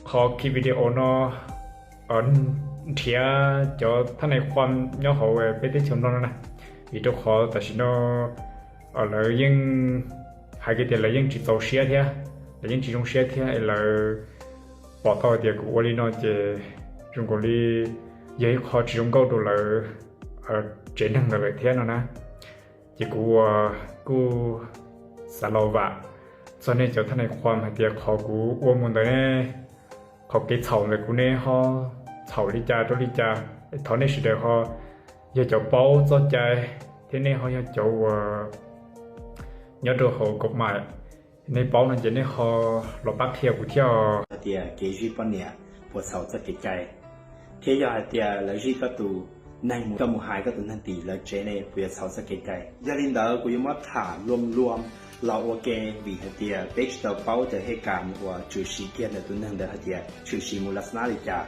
Qhov ki video no nrhiav cov thab nais qhuam nyob hauv peb teb chaws Nplog no na, vim rau qhov tam sim no lawv yeej hais kiag tias lawv yeej tsis txaus siab thiab, lawv yeej tsis zoo siab thiab es lawv pom tau hais tias kuv ua li no ces zoo nkaus li yog ib qho tsis zoo nkauj rau lawv tsev neeg ntawd lawm thiab no na. Ces kuv ua kuj xav los vam txog nej cov thab nais qhuam hais tias qhov kuv ua mus ntawd ne, qhov kev txhaum ntawd kuv ne ho txhaum li cas rau li cas, thov nej sawv daws ho yog cov paub txoj cai thiab nej ho yog cov uas nyob rau hauv kaum maim, nej paub no ces nej ho los pab qhia kuv thiab. Hais tias kev zij poj niam puas txhaum txoj kev cai, thiab yog hais tias lawv zij koj tus neeg mus, koj mus hais koj tus neeg tim lawv tsev ne puas yuav txhaum txoj kev cai. Yog li ntawd kuv yuav muab tham luam luam los ua ke, vim hais tias peb tsis tau paub cov hej kam uas tshwm sim kiag ntawm tus neeg ntawd hais tias tshwm sim mus las nab li cas.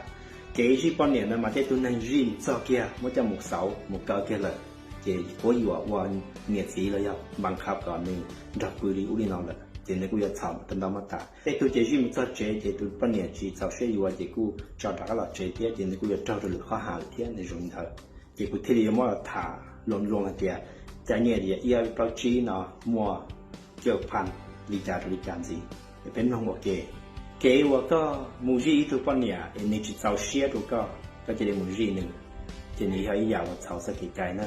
Kev zij poj niam ntawd mas tej tug neeg zij mus txog kiag muab coj mus xauv mus kaw kiag lawm, ces quab yuam ua niam txiv los yog npa khab kom nws nrog pw li ub li no lawm ces nws kuj yuav txhaum tau ntau mab tas. Tej tug ces zij mus txog tsev ces tus poj niam tsis txaus siab yuav ces kuj tso rov qab los tsev thiab ces nws kuj yuav raug rau lwm qhov ham lawm thiab, nws zoo li ntawd. Ces kuv thiaj li yuav muab los tham luam luam hais tias cai nyiaj li ib plaub tsib no muaj caj pha li cas rau li cas ntxiv. Peb mloog ua ke, kev uas koj mus zij ib tug poj niam es nws tsis txaus siab rau koj, koj cia li mus zij nws, ces nws yog ib yam uas txhaum txoj kev cai na.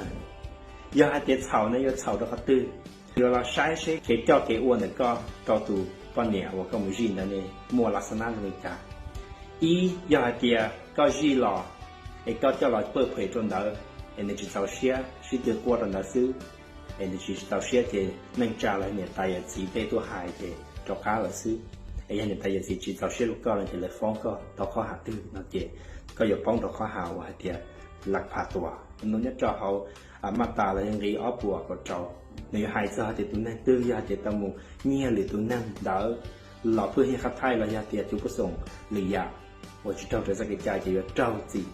Yog hais tias txhaum no yuav txhaum rau qhov twg? Yuav los saib seb kev coj kev ua ntawm koj rau tus poj niam uas koj mus zij ntawd ne muaj las nab zoo li cas. Ib, yog hais tias koj zij los es koj coj los pawj phem rau ntawd es nws tsis txaus siab, sib tw quaj rau ntawd xwb, es nws tsis txaus siab ces neej tsa los niam tais yawm txiv tej tuaj hais ces rov qab lawm xwb. Es yog niam tais yawm txiv tsis txaus siab rau koj no ces lawv foob koj rau qhov ham twg no ces koj yuav poob rau qhov ham uas hais tias las pha tuas no nyob rau hauv maj tas los yog nqi ob puas kaum rau. Nws yuav hais txog hais tias tus neeg twg yog hais tias tau mus nyiag lwm tus neeg ntawd los pheej nyiag qhab thaij los yog tias tus puj xoom lwm yam uas tsis raug rau txoj kev cai ces yuav raug txim.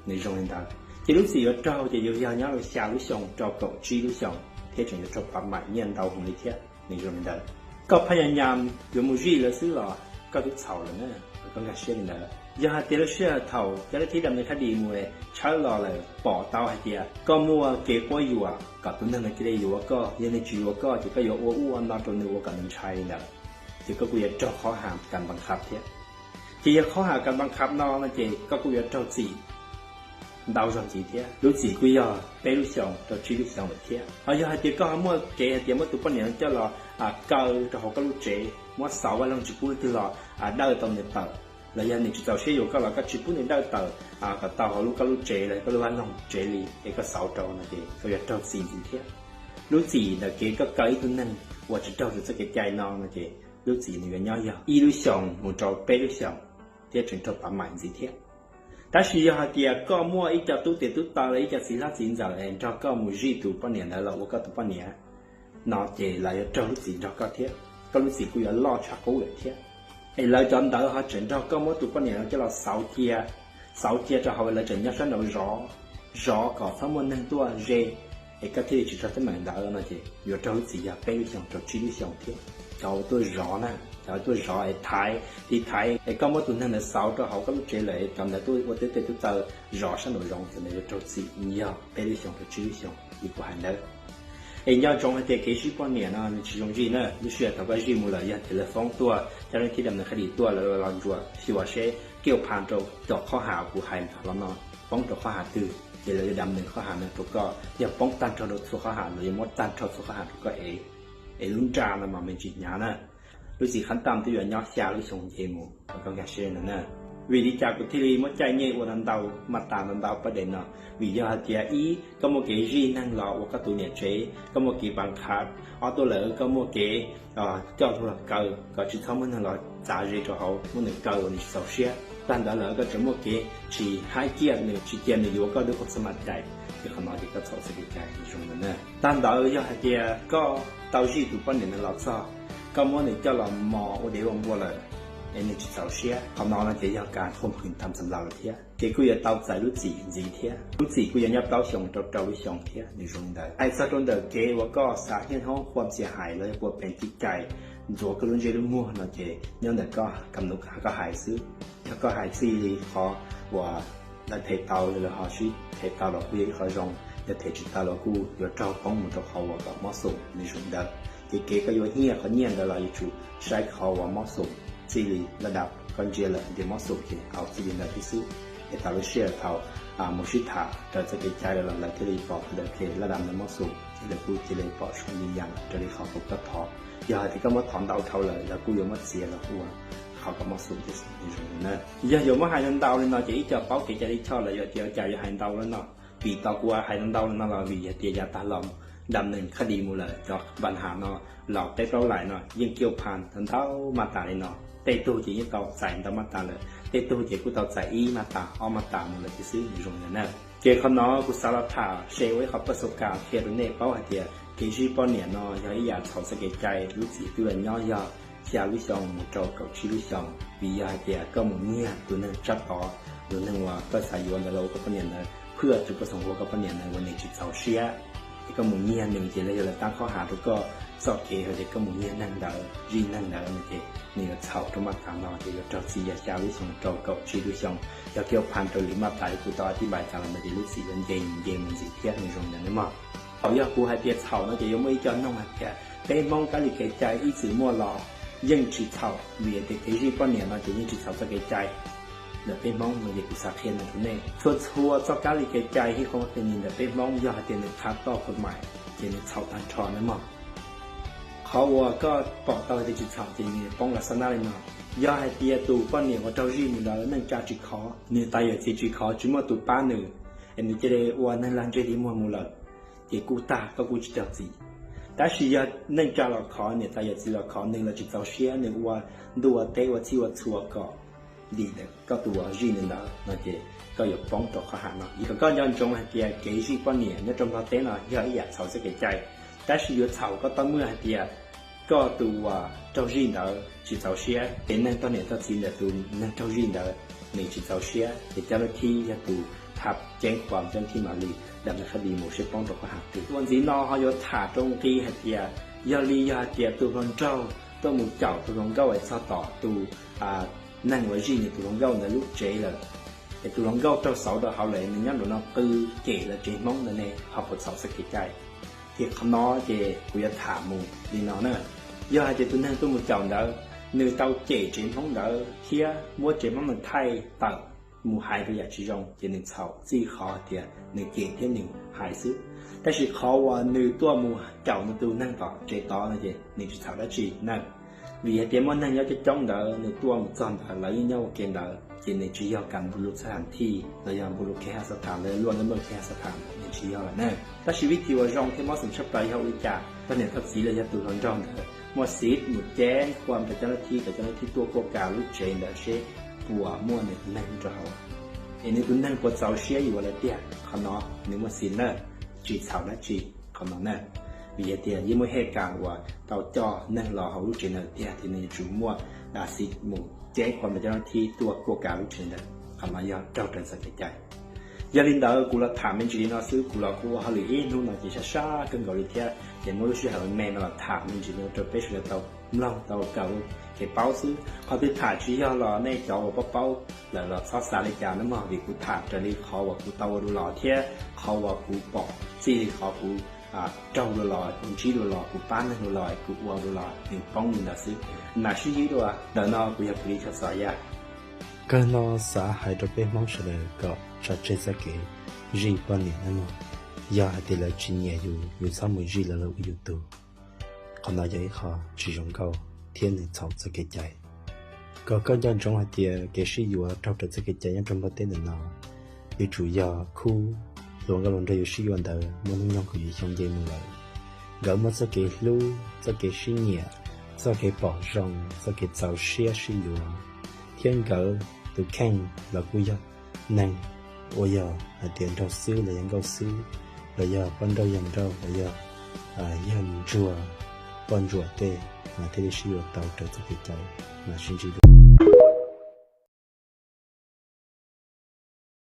Nws zoo li ntawd ces lub txim yuav raug ces yuav yog nyob rau xya lub xyoo rau kaum tsib lub xyoo thiab tseem yuav raug pam maim nyiaj ntau heev li thiab. Nws zoo li ntawd, koj phaj nyas nyas yuav mus zij lawv xwb los koj twb txhaum lawm na, koj nkag siab li ntawd. Yog hais tias lub sij hawm thaum cov leej thib dam neeg khab dis mus tshawb los lawm pom tau hais tias koj muaj kev quab yuam kom tus neeg no cia li yuav koj, yog nws tsis yuav koj ces koj yuav ua ub ua no rau nws ua kom nws ntshai li ntawd, ces koj kuj yuav raug qhov ham kas npa khab thiab. Ces yog qhov ham kas npa khab no no ces koj kuj yuav raug txim ntau zaug ntxiv thiab. Lub txim kuj yog peb lub xyoos rau tsib lub xyoos lawm thiab. Ho yog hais tias koj ho muaj kev hais tias muab tus poj niam no coj los kaw rau hauv koj lub tsev, muab xauv vaj loog tsis pub leej twg los dawj tau nws tawm, los yog nws tsis txaus siab yuav koj los koj tsis pub nws dawj tawm kom tau hauv lub koj lub tsev los koj lub vaj loog tsev li es koj xauv rau no ces koj yuav raug txim ntxiv thiab. Lub txim ntawm kev koj kaw ib tug neeg uas tsis raug rau txoj kev cai no no ces lub txim nws yuav nyob yog ib lub xyoos mus rau peb lub xyoos thiab tseem raug pam maim ntxiv thiab. Tab sis yog hais tias koj muaj ib co tub tes tub taw los ib co txiv hlob txiv ntxawm es nrog koj mus zij tus poj niam ntawd los ua koj tus poj niam no ces lawv yuav raug lub txim nrog koj thiab, koj lub txim kuj yuav loj tshaj qub lawm thiab. Es lawv cov ntawd ho tseem nrog koj muab tus poj niam no coj los xauv cia, xauv cia rau hauv lawv tseem nyob sab nraud zov, zov kom txhob muaj neeg tuaj ze, es koj thiaj li tsis raug teeb meem ntawd no ces yuav raug lub txim yog peb lub xyoos rau tsib lub xyoos thiab. Cov tuaj zov na, cov tuaj zov es thaiv, tiv thaiv es koj muab tus neeg ntawd xauv rau hauv koj lub tsev lawm es cov ntawd tuaj ua tub tes tub taw zov sab nraum zoov ces ntawd yuav raug txim yog peb lub xyoos rau tsib lub xyoos li kuv hais ntawd. Es nco ntsoov hais tias kev zij poj niam no nws tsis zoo zij na, lub sij hawm thaum koj zij mus lawm yog tias lawv foob tuaj, cov leej thib dam neeg khab dis tuaj lawv los ntsuam xyuas seb kiaj pha rau cov qhov ham kuv hais los no poob rau qhov ham twg ces lawv yuav dam neeg qhov ham no rau koj, yog poob tag nrho rau txhua qhov ham los yuav muab tag nrho txhua qhov ham rau koj ev, es lub nra no mas me ntsis hnyav na. Lub txim qhab tam twb yuav nyob xya lub xyoo nce mus, koj nkag siab li ntawd na. Vim li cas kuv thiaj li muab caij nyiaj ua ntau ntau, maj tas ntau ntau pab dem no? Vim yog hais tias ib, koj muaj kev zij neeg los ua koj tus niam tsev, koj muaj kev pam khav. Ob tuaj lawm koj muaj kev coj los kaw kom tsis txhob muaj neeg los txav ze rau hauv, muab nws kaw uas nws tsis txaus siab. Tag ntawd lawm koj tseem muaj kev tsis haib ciaj nws, tsis cia nws yuav koj lub koob xab mas cai, ces qhov no ces koj txhaum txoj kev cai zoo na. Tag ntawd yog hais tias koj tau zij tus poj niam no los txog, koj muab nws coj los mos ua dev ua npua lawm, es nws tsis txaus siab, qhov no no ces yog kas khuam hwm tam xam laus lawm thiab, ces kuj yuav tau txais lub txim ntxiv thiab. Lub txim kuj yuav nyob plaub xyoos rau rau lub xyoos thiab, nws zoo li ntawd. Hais txog rau ntawm kev uas koj xav hiaj hoob khuam xiam hais los yog puas peem tib cais ntxuav koj lub ntsej lub muag no ces nyob ntawm koj kam num koj hais xwb. Yog koj hais txij li qhov uas lawv them tau los ho sib them tau los kuj yog ib qho zoo, yog them tsis tau los kuj yuav raug poob mus rau qhov uas kom mob xum nws zoo ntawd. Ces kev koj yuav hiaj qhov nyiaj ntawd los yuav tsum saib qhov uas mob xum txij li laj dab. Koj ntsia lawm tias mob xum ces haus txij li ntawd thiab xwb. Es tas lub sij hawm thaum mus sib tham raws txoj kev cai lawm los lawv thiaj li pom tias laj dab ntawd mob xum ces lawv kuj cia li pom zoo li yam raws li qhov uas koj thov. Yog hais tias koj muab thov ntau dhau lawm lawv kuj yuav muab txiav los ua qhov kom mob xum thiab xwb, nws zoo li na. Yog yuav muab hais ntau li no ces ib co paub kev cai lij choj lawm yuav tias cas yuav hais ntau li no. Vim tau kuv hais ntau li no los vim yog tias yav tag los dam neeg khab di mus lawm cov npa nham no los peb plaub laim no yeej kiuj phan ntau maj tas li no. Tej tug ces yeej tau txais ntau maj tas lawm, tej tug ces kuj tau txais ib maj tas ob maj tas mus lawm thiab xwb, nws zoo li na. Ces qhov no kuv xav los tham se ua ib qhov paj xu kas qhia rau nej paub hais tias kev zij poj niam no yog ib yam txhaum txoj kev cai. Lub txim twb los nyob yog xya lub xyoo mus rau kaum tsib lub xyoo, vim yog hais tias koj mus nyiag tus neeg tsab tod, tus neeg uas koj xav yuav ntawd los ua koj poj niam ntawd, phwj tus koj xav ua koj poj niam ntawd uas nws tsis txaus siab, es koj mus nyiag nws ces lawv yog lawv tab khob has rau koj txoj kev hais tias koj mus nyiag neeg ntawd zij neeg ntawd no ces nws yuav txhaum rau maj tas no ces yuav raug txim yog xya lub xyoo rau kaum tsib lub xyoo. Yog kiuj phan raws li maj tas kuv tau tib npais tas los ntawd ces lub txim yuav nce nce mus ntxiv thiab, nws zoo li ntawd nawb mog. Thaum yog kuv hais tias txhaum no ces yuav muaj ib co noog hais tias peb Hmoob kab li kev cai ib txwm muaj los yeej tsis txhaum, vim tias kev zij poj niam no ces yeej tsis txhaum txoj kev cai ntawm peb Hmoob no ces kuv xav qhia ntawm rau nej txhua txhua txoj kab li kev cai hij qhob qhia ni ntawm peb Hmoob yog hais tias nws qha toj koj mais ces nws txhaum tag nrho nawb mog. Qhov uas koj pom tau hais tias tsis txhaum ces nws poob los xab nab li no. Yog hais tias tus poj niam uas raug zij mus ntawd neej tsa tsis khov, nws tas yawm txiv tsis khov, tsis muaj tus pab nws, es nws cia li ua neeg lag ntseg dig muag mus lawm, ces kuj tag, koj kuj tsis raug txim. Tab sis yog neej tsa los khov, niam tais yawm txiv los khov, nws los tsis txaus siab, nws ua ntuj ua teb ua txhij ua txhua kom dim ntawm koj tus uas zij nws ntawd no ces koj yuav poob rau qhov ham no. Kom koj nco ntsoov hais tias kev zij poj niam nyob rau Nplog teb no yog ib yam txhaum txoj kev cai, tab sis yuav txhaum koj tau muaj hais tias koj tus uas raug zij ntawd tsis txaus siab, ces neeg tog niam tog txiv ntawm tus neeg raug zij ntawd nws tsis txaus siab, ces cab lab thib yog tus tham ceeb khuam cab lab thib mam li dam ntawd qhab di mus seb poob rau qhov ham twg. Ua ntxiv no ho yuav tham rau nqi hais tias yog li yog hais tias tus hluas nraug tuaj mus caum tus hluas nkauj es txog tom tus neeg uas zij nws tus hluas nkauj ntawd lub tsev lawm, es tus hluas nkauj raug xauv rau hauv lawm, nws nyob nraum no qw cem lawv tsev Hmoob ntawd ne, ho puas txhaum txoj kev cai? Ces qhov no ces kuv yuav tham mus li no na. Yog hais tias tus neeg tuaj mus caum ntawd, nws tau cem tsev Hmoob ntawd thiab muab tsev Hmoob ntawd thaij tawm mus hais rau yam tsis zoo, ces nws txhaum txij qhov tias nws cem thiab nws hais xwb. Tab sis qhov uas nws tuaj mus caum nws tus neeg tom tsev tod no ces nws tsis txhaum dab tsi na. Vim hais tias muaj neeg nyob coob coob ntawd, nws tuaj mus txog ntawd lawv yeej nyob ua ke ntawd, ces nws tsis yog kam npu lus txhab ham thij los yog npu lus kev ham xav tham, lawv luaj lawv muaj kev ham xav tham, nws tsis yog lawm na. Tab sis vib thib uas zoo thiab mob xeem tshaj plaws yog ua li cas, tog niam tog txiv los yog tus hluas nraug ntawd muaj xiv mus ceeb khuam rau cov lab thib, kom cov lab thib tuaj kuaj kas lub tsev ntawd seb puas muaj nws tus neeg rau hauv, es nws tus neeg puas txaus siab yuav lawv tiag. Qhov no nws muaj xiv na, tsis txhaum dab tsi qhov no na. Vim hais tias yeej muaj hej kas uas tau coj neeg los hauv lub tsev ntawd tiag, ces nws yuav tsum muaj xiv mus ceeb khuam rau cov lab thib tuaj kuaj kas lub tsev ntawd, qhov no yog raug raws txoj kev cai. Yog li ntawd kuv los tham me ntsis li no xwb, kuv los kuj ua hauj lwm ib hnub no ces sab sab kawg nkaus li thiab, ces muab lub sij hawm me no los tham me ntsis no rau peb sawv daws tau mloog tau kawm kev paub xwb. Qhov twg tham tsis yog los nej cov uas paub paub lawm los txhob xav li cas nawb mog, vim kuv tham raws li qhov uas kuv tau ua dua los thiab qhov uas kuv pom txij li qhov kuv raug dua los, kuv ntsib dua los, kuv pab neeg dua los, kuv ua dua los, nws poob li ntawd xwb. Mam sib ntsib dua, ntawm no kuv yog Plis Choj Xos Yaj. Kawg no xav hais rau peb Hmoob sawv daws kom tso tseg txoj kev zij poj niam nawb mog. Yog hais tias lawv tsis nyiam yus, yus txhob mus zij lawv los ua yus tug. Qhov no yog ib qho tsis zoo nkauj thiab nws txhaum txoj kev cai. Kom koj nco ntsoov hais tias kev sib yuav raug raws txoj kev cai nyob rau Nplog teb ntawm no yuav tsum yog khub hluas nkauj hluas nraug yuav sib yuav ntawd muaj hnub nyoog kwv yees xyoo nce mus lawm. Nkawd muaj txoj kev hlub, txoj kev sib nyiam, txoj kev pom zoo, txoj kev txaus siab sib yuav, thiab nkawd tus kheej los kuj yog neeg uas yog hais tias nraug xwb los yog nkauj xwb, los yog poj nrauj yawg nrauj, los yog yawg ntsuag poj ntsuam tej, mas thiaj li sib yuav tau raws txoj kev cai. Mam sib ntsib.